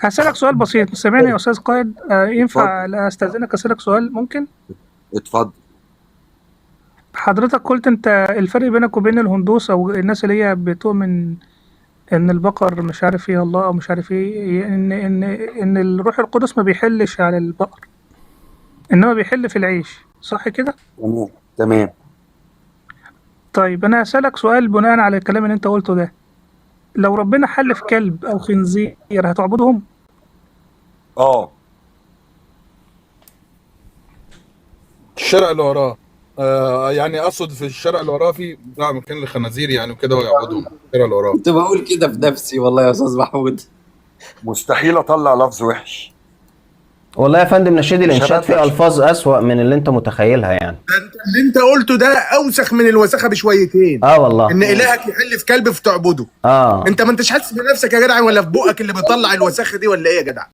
هسألك سؤال بسيط، سامعني يا أستاذ قائد؟ ينفع اتفضل. لا أستأذنك أسألك سؤال ممكن؟ اتفضل. حضرتك قلت أنت الفرق بينك وبين الهندوس أو الناس اللي هي بتؤمن إن البقر مش عارف إيه الله أو مش عارف إيه، إن الروح القدس ما بيحلش على البقر، إنما بيحل في العيش، صح كده؟ تمام تمام. طيب أنا هسألك سؤال بناء على الكلام اللي أنت قلته ده، لو ربنا حل في كلب أو خنزير هتعبدهم؟ اه الشارع اللي وراه، يعني اقصد في الشارع اللي وراه في بتاع مكان للخنازير يعني وكده، ويعبدهم الشارع اللي وراه. كنت بقول كده في نفسي والله يا استاذ محمود. مستحيل اطلع لفظ وحش. والله يا فندم نشيد مش الانشاد هبدأ. فيه الفاظ اسوأ من اللي انت متخيلها يعني. ده انت اللي انت قلته ده اوسخ من الوسخة بشويتين. اه والله. ان الهك يحل في كلب فتعبده. اه انت ما انتش حاسس بنفسك يا جدع، ولا في بقك اللي بيطلع الوسخة دي ولا ايه يا جدع؟